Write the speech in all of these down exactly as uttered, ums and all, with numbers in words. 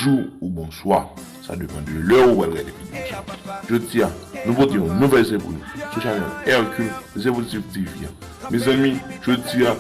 Bonjou ou bonswa. Sa depann de lè ou pral gade videyo sa. Jodi a, nou pote yon nouvèl seri pou nou sou chanèl Hercule Zè Pozitif T V a. Mezanmi, jodi a,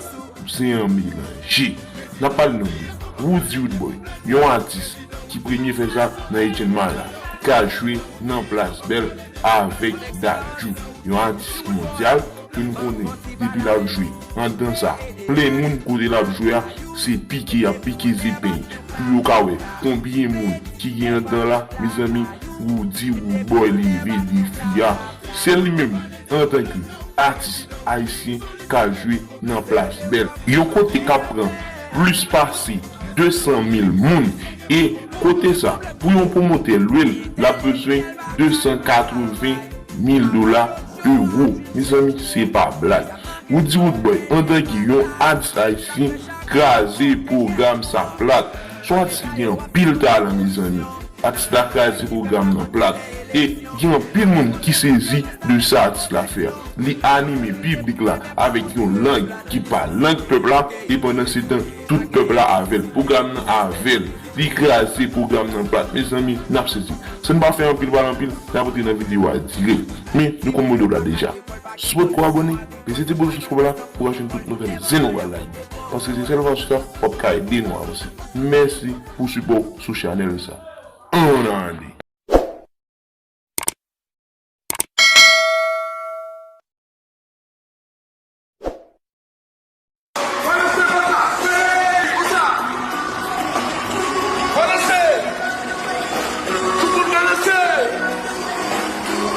se yon melanje. N ap pale nan de Roody Roodboy, yon atis ki premye fè sa nan Etienne Mala, k al jwe nan Plas Bèl avèk Dadju, yon atis mondyal ke nou konnen depi l ap jwe anndan sa, plen moun kote l ap jwe a, se pike y ap pike zepeng pou yo ka wè konbyen moun ki gen anndan la. Mezanmi, Roody Roodboy leve defi a. Se li menm, antanke atis ayisyen, k al jwe nan Plas Bèl, yon kote k ap pran plis pase de san mil moun. E kote sa, pou yon pwomotè lwe l, l ap bezwen de san katreven mil dola, ewo. Mezanmi, se pa blag. Roody Roodboy, antanke yon atis ayisyen, kraze pwogram sa plat. Se yon atis ki gen anpil talan, mezanmi. Atis la kraze pwogram nan plat. E gen anpil moun ki sezi de sa atis la fè a. Li anime piblik la avèk yon lang ki pa lang pèp la, e pandan se tan, tout pèp la avè l. Pwogram nan avè l. Li kraze pwogram nan plat. Mezanmi, n ap sezi. San n pa fè anpil pale anpil, n ap antre nan videyo a dirèk. Men, nou konn modèl la deja. Si w potko abòne, peze ti boul sou skwòb la pou w ka jwenn tout nouvèl zen nou pral lage. Paske se sèl fason sa w ap ka ede nou avanse. Mèsi pou sipò w sou chanèl sa. Ann ale. Balanse kò sa, hey, konsa. Balanse. Tout moun balanse.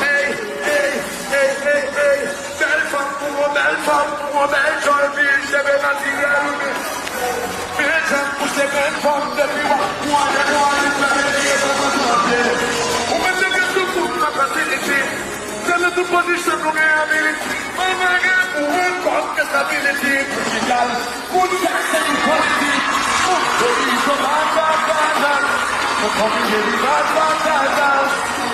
Hey, hey, hey, hey, hey. Bèl fanm pou yon bèl fanm, pou yon bèl jòl fi, cheve natirèl ou byen. Byen jan pou se bèl fanm depi w ap pwale, pwale, pwale, pwale, pwale. Ou mete gen sou tout kapasite. Se nan tout pozisyon nou gen ability. Mwen gen pou yon kòb ke stability pou ki gal. Pou nou yak se nou politik. Pou nou politik, bat, bat, bat, bat. Pou konbine li, bat, bat, bat, bat.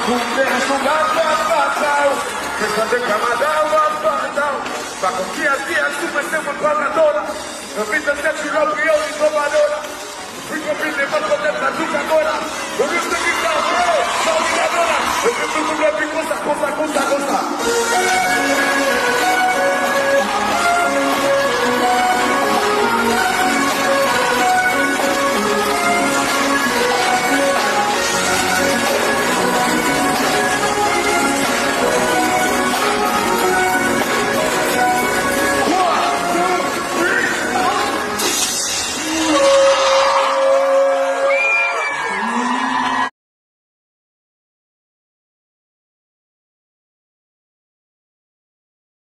Pou nou sou bat, bat, bat, bat. Se sa de kamada w ap pandan. Pa konn kiyès, kiyès sou mwen se mwen pran nan do la. Nan mitan tèt sou lò priye w li tro pa do la. Pi konbine mwen pwotèt la tou ka do la. Pou nou se ki sa w vle, sa w vle do la. E se toujou lè pi